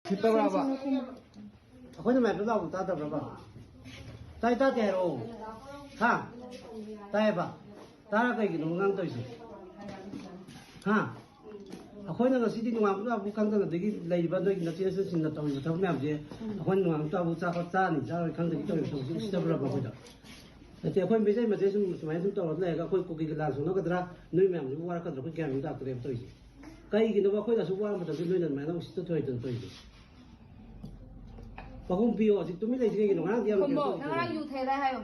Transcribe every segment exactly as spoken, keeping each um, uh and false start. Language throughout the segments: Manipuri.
ꯎꯁꯤꯠꯇꯕ꯭ꯔꯕ? ꯑꯩꯈꯣꯏꯅ ꯃꯥꯏꯛꯇ ꯂꯥꯎꯕ ꯇꯥꯗꯕ꯭ꯔꯕ? ꯇꯥꯏ ꯇꯥꯗꯦ ꯍꯥꯏꯔꯛꯑꯣ꯫ ꯍꯥ? ꯇꯥꯏꯌꯦꯕ? ꯇꯥꯔ ꯀꯩꯒꯤꯅꯣ ꯉꯥꯡ ꯇꯧꯔꯤꯁꯦ? ꯍꯥ? ꯑꯩꯈꯣꯏꯅ ꯉꯁꯤꯗꯤ ꯅꯣꯡꯉꯥꯟꯕ ꯂꯥꯛꯄ ꯈꯪꯗꯅ ꯑꯗꯒꯤ ꯂꯩꯔꯤꯕ ꯅꯣꯏꯒꯤ ꯅꯆꯦ ꯅꯆꯟꯁꯤꯡꯅ ꯇꯧꯔꯤꯕ ꯊꯕꯛ ꯃꯌꯥꯝꯁꯦ ꯑꯩꯈꯣꯏꯅ ꯅꯣꯡꯉꯥꯟꯕ ꯂꯥꯛꯄ ꯆꯥꯕ ꯆꯥꯅꯤ ꯆꯥꯔꯣꯏ ꯈꯪꯗꯕꯤ ꯇꯧꯔꯤꯕ ꯊꯕꯛꯁꯦ ꯎꯁꯤꯠꯇꯕ꯭ꯔꯕ ꯑꯩꯈꯣꯏꯗ? ꯅꯠꯇꯦ, ꯑꯩꯈꯣꯏ ꯃꯩꯇꯩ ꯃꯆꯦ ꯁꯨꯝ ꯁꯨꯃꯥꯏꯅ ꯁꯨꯝ ꯇꯧꯔ ꯂꯩꯔꯒ ꯑꯩꯈꯣꯏ ꯀꯨꯀꯤꯒ ꯂꯥꯟ ꯁꯣꯛꯅꯒꯗ꯭ꯔꯥ, ꯅꯣꯏ ꯃꯌꯥꯝꯁꯤꯕꯨ ꯋꯥꯔꯛꯀꯗ꯭ꯔꯥ, ꯑꯩꯈꯣꯏ ꯒ꯭ꯌꯥꯟ ꯃꯦꯟ ꯇꯥꯔꯛꯇ꯭ꯔꯦꯕ ꯇꯧꯔꯤꯁꯦ꯫ ꯀꯩꯒꯤꯅꯣꯕ ꯑꯩꯈꯣꯏꯅ ꯑꯁꯨꯛ ꯋꯥꯔ ꯃꯇꯝꯗ ꯅꯣꯏꯅ ꯑꯗꯨꯃꯥꯏꯅ ꯎꯁꯤꯠꯇ ꯊꯣꯛꯑꯦꯗꯅ ꯇꯧꯔꯤꯁꯦ? ꯄꯥꯎꯈꯨꯝ ꯄꯤꯌꯣ, ꯍꯧꯖꯤꯛ ꯇꯨꯃꯤꯟ ꯂꯩꯁꯤ ꯀꯩꯒꯤꯅꯣ? ꯉꯔꯥꯡꯗꯤ ꯌꯥꯝ ꯀꯩꯅꯣ ꯈꯨꯝꯃꯣ, ꯇꯧꯈꯤꯗ꯭ꯔꯦ꯫ ꯅꯪ ꯉꯔꯥꯡ ꯌꯨ ꯊꯛꯑꯦꯗꯥꯏ ꯍꯥꯏꯌꯣ꯫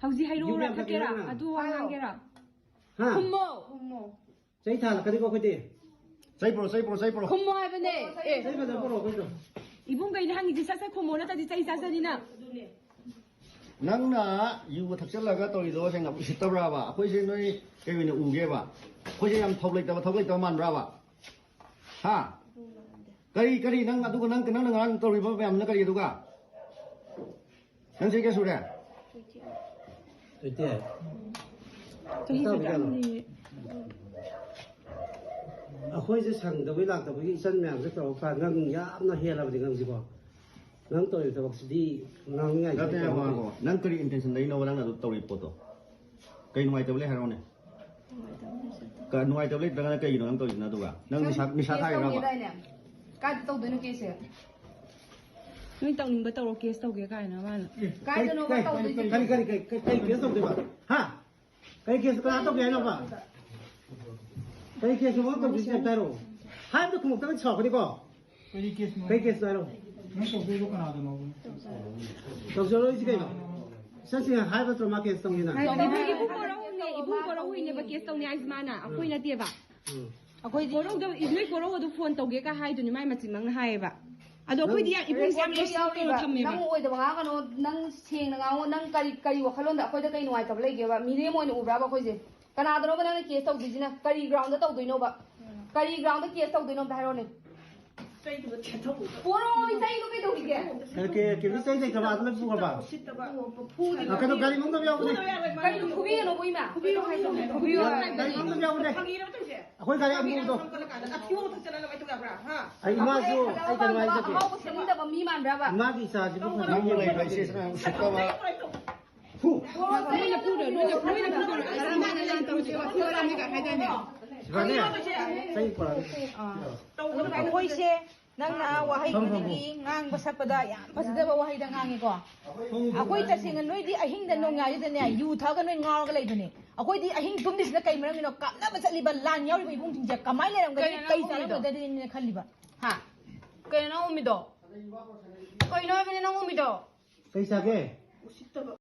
ꯍꯧꯖꯤꯛ ꯍꯥꯏꯔꯛꯑꯣꯔꯥ, ꯌꯨ ꯌꯥꯝ ꯊꯛꯀꯦꯔꯥ? ꯊꯛꯀꯦꯔꯥ ꯅꯪ? ꯑꯗꯨ ꯋꯥ ꯍꯥꯏꯌꯣ꯫ ꯉꯥꯡꯒꯦꯔꯥ? ꯍꯥ? ꯈꯨꯝꯃꯣ꯫ ꯈꯨꯝꯃꯣ꯫ ꯆꯩ ꯊꯥꯔꯛꯀꯅꯤꯀꯣ ꯑꯩꯈꯣꯏꯗꯤ꯫ ꯆꯩ ꯄꯨꯔꯛꯑꯣ, ꯆꯩ ꯄꯨꯔꯛꯑꯣ, ꯆꯩ ꯄꯨꯔꯛꯑꯣ꯫ ꯈꯨꯝꯃꯣ ꯍꯥꯏꯕꯅꯦ꯫ ꯑꯦ꯫ ꯆꯩ ꯐꯖꯅ ꯄꯨꯔꯛꯑꯣ ꯑꯩꯈꯣꯏꯗꯣ꯫ ꯏꯕꯨꯡ ꯀꯩꯅ ꯍꯪꯉꯤꯁꯦ? ꯁꯠ ꯁꯠ ꯈꯨꯝꯃꯣ, ꯅꯠꯇ꯭ꯔꯗꯤ ꯆꯩ ꯆꯥꯖꯅꯤ ꯅꯪ꯫ ꯅꯪꯅ ꯌꯨꯒ ꯊꯛꯆꯜꯂꯒ ꯇꯧꯔꯤꯗꯣ ꯁꯦꯡꯅ ꯎꯁꯤꯠꯇꯕ꯭ꯔꯥꯕ? ꯑꯩꯈꯣꯏꯁꯦ ꯅꯣꯏ ꯀꯩ ꯑꯣꯏꯅ ꯎꯒꯦꯕ? ꯑꯩꯈꯣꯏꯁꯦ ꯌꯥꯝ ꯊꯧ ꯂꯩꯇꯕ, ꯊꯕꯛ ꯂꯩꯇꯕ ꯃꯥꯟꯕ꯭ꯔꯥꯕ? ꯍꯥ? ꯀꯔꯤ, ꯀꯔꯤ ꯅꯪ ꯑꯗꯨꯒ ꯅꯪ, ꯅꯪꯅ ꯉꯔꯥꯡ ꯇꯧꯔꯤꯕ ꯃꯌꯥꯝꯅ ꯀꯔꯤ ꯑꯗꯨꯒ? ꯅꯪ ꯆꯍꯤ ꯀꯌꯥ ꯁꯨꯔꯦ? Twenty eight. ꯆꯍꯤ ꯏꯇꯥꯎꯗꯤ ꯀꯌꯥꯅꯣ? ꯆꯞ ꯃꯥꯟꯅꯩꯌꯦ꯫ ꯑꯩꯈꯣꯏꯁꯦ ꯁꯪꯗꯕꯩ ꯂꯥꯛꯇꯕꯒꯤ ꯏꯆꯟ ꯃꯌꯥꯝꯁꯦ ꯇꯧꯔꯛꯄ ꯅꯪ ꯌꯥꯝꯅ ꯍꯦꯜꯂꯕꯅꯤ ꯅꯪꯁꯤꯀꯣ꯫ ꯅꯪ ꯇꯧꯔꯤꯕ ꯊꯕꯛꯁꯤꯗꯤ ꯉꯥꯡꯅꯤꯡꯉꯥꯏ ꯅꯠꯇꯦ, ꯂꯩꯇꯦ꯫ ꯉꯥꯏꯈꯣ, ꯉꯥꯏꯈꯣ꯫ ꯅꯪ ꯀꯔꯤ intention ꯂꯩꯅꯣꯕ ꯅꯪꯅ ꯑꯗꯨ ꯇꯧꯔꯤꯕ ꯄꯣꯠꯇꯣ? ꯀꯩ ꯅꯨꯡꯉꯥꯏꯇꯕ ꯂꯩ ꯍꯥꯏꯔꯛꯑꯣꯅꯦ? ꯅꯨꯡꯉꯥꯏꯇꯕ ꯂꯩꯇ꯭ꯔꯒꯅ ꯀꯩꯒꯤꯅꯣ ꯅꯪ ꯇꯧꯔꯤꯁꯤꯅ ꯑꯗꯨꯒ? ꯅꯪ ꯅꯤꯁꯥ, ꯅꯤꯁꯥ case ꯊꯥꯛꯏꯔꯕ? ꯇꯧꯅꯤꯗꯥꯏꯅꯦ? ꯀꯥꯏꯗ ꯇꯧꯗꯣꯏꯅꯣ case ꯁꯦ? ꯅꯣꯏ ꯇꯧꯅꯤꯡꯕ ꯇꯧꯔꯣ, case ꯇꯧꯒꯦ ꯀꯥꯏꯅ ꯃꯥꯅ꯫ ꯀꯥꯏꯗꯅꯣꯕ ꯀꯩ, ꯇꯧꯗꯣꯏꯁꯦ? ꯀꯔꯤ, ꯀꯔꯤ, ꯀꯩ, ꯀꯩ, ꯀꯩ case ꯇꯧꯗꯣꯏꯕ? ꯍꯥ? ꯀꯩ case ꯀꯅꯥ ꯇꯧꯒꯦ ꯍꯥꯏꯅꯣꯕ? ꯀꯩ case ꯅꯣꯕ ꯇꯧꯗꯣꯏꯁꯦ ꯑꯝꯇ ꯍꯥꯏꯔꯛꯑꯣ꯫ ꯍꯥꯏꯕꯗ ꯈꯨꯃꯛꯇꯒ ꯁꯥꯎꯔꯛꯀꯅꯤꯀꯣ꯫ ꯀꯔꯤ case ꯅꯣ? ꯀꯩ case ꯅꯣ ꯍꯥꯏꯔꯛꯑꯣ꯫ ꯅꯪ ꯇꯧꯗꯣꯏꯗꯣ ꯀꯅꯥꯗꯅꯣ? ꯇꯧꯖꯔꯣꯏꯁꯤ ꯀꯩꯅꯣ꯫ ꯆꯠꯁꯤ ꯍꯥꯏꯕ ꯅꯠꯇ꯭ꯔꯣ ꯃꯥ case ꯇꯧꯅꯤꯅ? ꯍꯥꯏꯕꯗꯤ ꯏꯕꯨꯡ ꯀꯣꯔꯧꯅꯦ, ꯏꯕꯨꯡ ꯀꯣꯔꯧ ꯍꯣꯏꯅꯦꯕ case ꯇꯧꯅꯤ ꯍꯥꯏꯁꯦ ꯃꯥꯅ, ꯑꯩꯈꯣꯏ ꯅꯠꯇꯦꯕ꯫ ꯎꯝ꯫ ꯑꯩꯈꯣꯏ ꯀꯣꯔꯧꯗ, ꯅꯣꯏ ꯀꯣꯔꯧ ꯑꯗꯨ phone ꯇꯧꯒꯦ ꯀ ꯍꯥꯏꯗꯨꯅꯤ ꯃꯥꯏ ꯃꯆꯤꯟ ꯃꯉꯥ ꯍꯥꯏꯌꯦꯕ꯫ ꯑꯗꯣ ꯑꯩꯈꯣꯏꯗꯤ ꯌꯥꯝ, ꯏꯕꯨꯡꯁꯦ ꯌꯥꯝ restrict ꯇꯧꯔ ꯊꯝꯃꯦꯕ꯫ ꯅꯪ ꯑꯣꯏꯗꯕ ꯉꯥꯡꯒꯅꯣ, ꯅꯪ ꯁꯦꯡꯅ ꯉꯥꯡꯉꯣ, ꯅꯪ ꯀꯔꯤ, ꯀꯔꯤ ꯋꯥꯈꯜꯂꯣꯟꯗ ꯑꯩꯈꯣꯏꯗ ꯀꯔꯤ ꯅꯨꯡꯉꯥꯏꯇꯕ ꯂꯩꯒꯦꯕ? ꯃꯤꯔꯦꯝ ꯑꯣꯏꯅ ꯎꯕ꯭ꯔꯥꯕ ꯑꯩꯈꯣꯏꯁꯦ? ꯀꯅꯥꯗꯅꯣꯕ ꯅꯪꯅ case ꯇꯧꯗꯣꯏꯁꯤꯅ? ꯀꯔꯤ ground ꯇꯧꯗꯣꯏꯅꯣꯕ? ꯀꯔꯤ ground case ꯇꯧꯗꯣꯏꯅꯣ ꯑꯝꯇ ꯍꯥꯏꯔꯛꯑꯣꯅꯦ꯫ ꯄꯣꯔꯛꯑꯣ, ꯏꯆꯩꯗꯣ ꯀꯩꯗꯧꯔꯤꯒꯦ? ꯀꯩꯅꯣ, ꯀꯦ-, ꯀꯦꯕꯤ ꯆꯩ ꯂꯩꯇ꯭ꯔꯕ? ꯑꯗꯨ ꯂꯣꯏ ꯄꯨꯈ꯭ꯔꯕ? ꯎꯁꯤꯠꯇꯕ꯫ ꯑꯣ, ꯐꯨꯒꯅꯤ꯫ ꯑ, ꯀꯩꯅꯣ, ꯒꯥꯔꯤ ꯃꯅꯨꯡꯗ ꯌꯥꯎꯕꯅꯦ꯫ ꯐꯨꯗꯕ ꯌꯥꯔꯣꯏ, ꯃꯥ꯫ ꯀꯩꯅꯣ, ꯐꯨꯕꯤꯒꯅꯣꯕ, ꯏꯃꯥ꯫ ꯐꯨꯕꯤꯌꯣ ꯍꯥꯏꯕꯅꯦ꯫ ꯐꯨꯕꯤꯌꯣ ꯍꯥꯏꯕꯅꯦ꯫ ꯒꯥꯔꯤ ꯃꯅꯨꯡꯗ ꯌꯥꯎꯕꯅꯦ꯫ ꯈꯪꯉꯤꯔꯕ ꯇꯧꯔꯤꯁꯦ? ꯑꯩꯈꯣꯏ ꯒꯥꯔꯤ ꯑꯃꯨꯕꯗꯣ꯫ ꯁꯝ ꯀꯜꯂꯀꯥꯟꯗ ꯑꯊꯤꯕ ꯃꯊꯛ ꯆꯠꯂꯒ ꯀꯃꯥꯏꯅ ꯇꯧ ꯌꯥꯕ꯭ꯔꯥ? ꯍꯥ? ꯑꯩ ꯏꯃꯥꯁꯨ, ꯑꯩ ꯀꯩꯅꯣ ꯍꯥꯏꯖꯒꯦ꯫ ꯑꯍꯥꯎꯕ ꯁꯦꯝꯅꯤꯡꯗꯕ ꯃꯤ ꯃꯥꯟꯕ꯭ꯔꯕ? ꯏꯃꯥꯒꯤ ꯏꯆꯥꯁꯤꯕꯨ ꯀꯩꯅꯣ ꯂꯩꯕ ꯏꯆꯦ ꯁꯨꯃꯥꯏꯅ ꯎꯁꯤꯠꯇꯕ꯫ ꯐꯨ꯫ ꯅꯣꯏꯅ ꯐꯨꯗ꯭ꯔꯣ? ꯅꯣꯏꯅ, ꯅꯣꯏꯅ ꯐꯨꯗ꯭ꯔꯣ? ꯑꯁ, ꯏꯃꯥꯅ ꯂꯥꯟ ꯇꯧꯔꯤꯁꯦ, ꯋꯥꯊꯤ ꯋꯥꯔꯦꯝꯅꯦ ꯀꯥꯏ ꯍꯥꯏꯗꯥꯏꯅꯦ? ꯁꯤꯕꯥꯅꯦ, ꯆꯩ ꯄꯨꯔꯛꯑꯒꯦ꯫ ꯑꯩꯈꯣꯏꯁꯦ ꯅꯪꯅ ꯋꯥꯍꯩ ꯈꯨꯗꯤꯡꯒꯤ ꯉꯥꯡꯕ ꯁꯛꯄꯗ ꯌꯥꯝ ꯐꯖꯗꯕ ꯋꯥꯍꯩꯗ ꯉꯥꯡꯉꯤꯀꯣ꯫ ꯑꯩꯈꯣꯏ ꯇꯁꯦꯡꯅ ꯅꯣꯏꯗꯤ ꯑꯍꯤꯡꯗ ꯅꯣꯡꯌꯥꯏꯗꯨꯗꯅꯦ ꯌꯨ ꯊꯛꯑꯒ ꯅꯣꯏ ꯉꯥꯎꯔꯒ ꯂꯩꯕꯅꯦ꯫ ꯑꯩꯈꯣꯏꯗꯤ ꯑꯍꯤꯡ ꯇꯨꯝꯗ꯭ꯔꯤꯁꯤꯅ ꯀꯩ ꯃꯔꯝꯒꯤꯅꯣ? ꯀꯥꯞꯅꯕ ꯆꯠꯂꯤꯕ ꯂꯥꯟ ꯌꯥꯎꯔꯤꯕ ꯏꯕꯨꯡꯁꯤꯡꯁꯦ ꯀꯃꯥꯏꯅ ꯂꯩꯔꯝꯒꯅꯤ? ꯀꯩꯅꯣ ꯀꯩ ꯅꯪ ꯎꯝꯃꯤꯗꯣ? ꯆꯥꯔꯝꯒꯗꯒꯦꯅ ꯈꯜꯂꯤꯕ? ꯍꯥ? ꯀꯩꯅꯣ ꯅꯪ ꯎꯝꯃꯤꯗꯣ? ꯀꯩꯅꯣ ꯍꯥꯏꯕꯅꯤ ꯅꯪ ꯎꯝꯃꯤꯗꯣ? ꯀꯩ ꯆꯥꯒꯦ? ꯎꯁꯤꯠꯇꯕ꯫